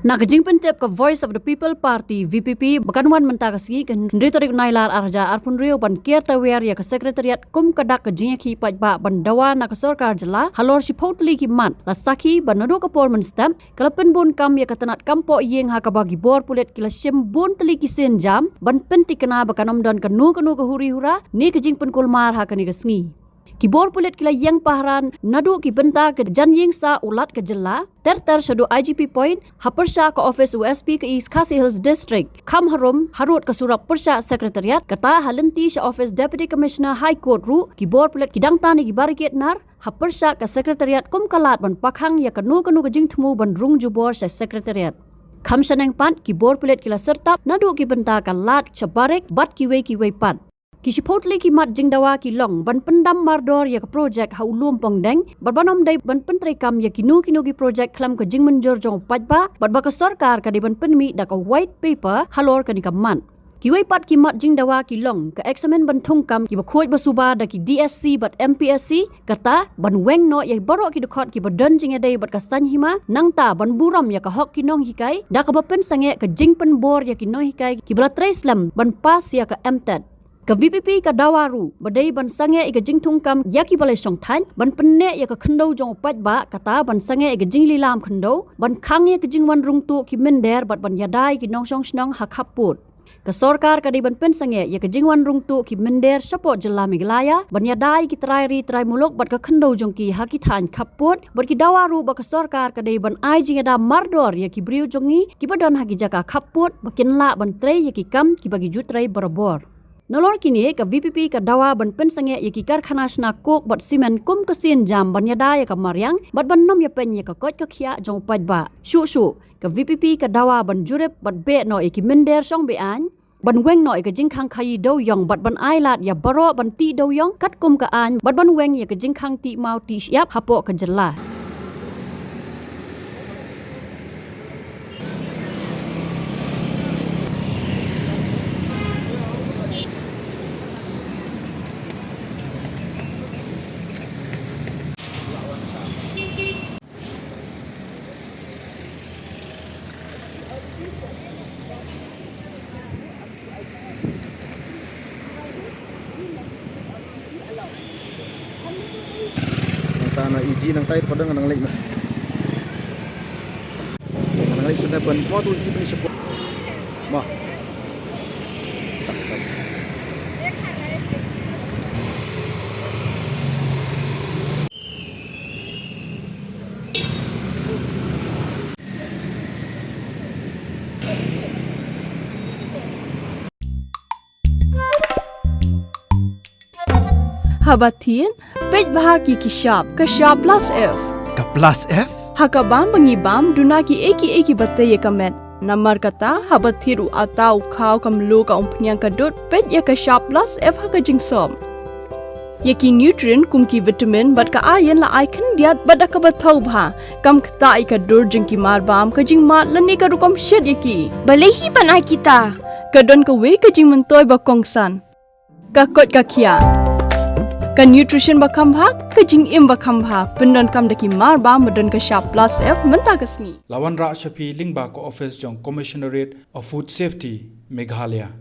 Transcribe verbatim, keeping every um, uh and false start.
Na ka jingpyntip ka Voice of the People Party, V P P, ba kan wan mynta ka sngi ka hynriew tarik Nailar ar hajar arphew hynriew ban ker tawiar ïa ka Secretariat kum ka dak ka jingïakhih paidbah ban dawa na ka sorkar jylla halor shiphew tylli ki mat, la sakhi ba naduh ka por mynstep ka la pynbun kam ïa ka tnat kam poh ïing ha kaba ki bor pulit ki la shim bun tylli ki sienjam ban pyntikna ba kan ym don kano kano ka huri hura ne ka jingpynkulmar ha kane ka sngi. Ki bor pulit ki la ïeng pahara naduh ki bynta ka jan ïing sah u Lat ka jylla, ter ter shaduh I G P Point, ha pyrshah ka office u S P ka East Khasi Hills District, kham harum harud ka surok pyrshah Secretariat, kata ha lynti sha office Deputy Commissioner High Court ruh, ki bor pulit ki dang tan ïa ki barricade nar ha pyrshah ka Secretariat kum ka lad ban pakhang ïa kano kano ka jingthmu ban rung jubor sha Secretariat. Kham shaneng pat, ki bor pulit ki la syrtap naduh ki bynta ka lad sha barik bad kiwei kiwei pat. Ki shiphew tylli ki mat jingdawa ki long ban pyndam mardor ïa ka projek ha u lum Pongdeng, bad ban ym dei ban pyntreikam ïa kino kino ki projek khlem ka jingmynjur jong u paidbah, bad ba ka sorkar ka dei ban pynmih da ka white paper halor kane ka mat. Kiwei pat ki mat jingdawa ki long ka eksamin ban thungkam kiba khuid ba suba da ki D S C bad M P S C, kata ban weng noh ïa baroh ki dkhot kiba don jingïadei bad ka saiñ hima, nangta ban burom ïa ka hok ki nonghikai da kaba pynsangeh ka jingpynbor ïa ki nonghikai kiba la trei slem ban pass ïa ka M TET. Ka V P P ka dawa ruh ba dei ban sangeh ïa ka jingthungkam ïa kiba la shong thait, ban pynneh ïa ka khyndew jong u paidbah, kata ban sangeh ïa ka jinglilam khyndew, ban khang ïa ka jingwan rung tuh ki mynder bad ban ïada ïa ki nongshong shnong ha khappud. Ka sorkar ka dei ban pynsangeh ïa ka jingwan rung tuh ki mynder shapoh jylla Meghalaya, ban ïada ïa ki trai ri trai muluk bad ka khyndew jong ki ha ki thaiñ khappud, bad ki dawa ruh ba ka sorkar ka dei ban ai jingïada mardor ïa ki briew jong ngi kiba don ha ki jaka khappud ba kin lah ban trei ïa ki kam kiba ki ju trei barabor. Nalor kine, ka V P P ka dawa ban pynsangeh ïa ki karkhana shna coke bad cement kum ka sienjam ban ïada ïa ka mariang bad ban ym ïapeiñ ïa ka koit ka khiah jong u paidbah. Shuh shuh, ka V P P ka dawa ban jurip bad beh noh ïa ki mynder shong be-aiñ, ban weng noh ïa ka jingkhang khaïi dewïong bad ban ailad ïa baroh ban tih dewïong katkum ka aiñ, bad ban weng ïa ka jingkhang tih maw tih shyiap hapoh ka jylla. Nangta na iji nangta ita pada nang lek na. Nang lek sana pan mo tu iji pun support. Mo. Haba thied, peit bha ki ki shap, ka shap plus F. Ka plus F? Ha ka bam ba ngi bam, duna ki ei ki ei kiba tei ïa ka met. Namar kata, haba thied u atta u khaw ka mluh ka umphniang ka dud, peit ïa ka shap plus F ha ka jingsop. Ïa ki nutrient kum ki vitamin bad ka iron la ai khyndiat bad da kaba thaw bha. Kam ktah ïa ka dur jong ki mar bam, ka jingmad lane ka rukom shet ïa ki. Balei hi ban ai kita? Ka don kawei ka jingmyntoi ba kongsan. Ka koit ka khiah. Ka nutrition ba kham bha, ka jingim ba kham bha. Pyndonkam da ki mar bam ba don ka shap plus F mynta ka sngi. La wanrah sha phi lyngba ka office jong Commissionerate of Food Safety, Meghalaya.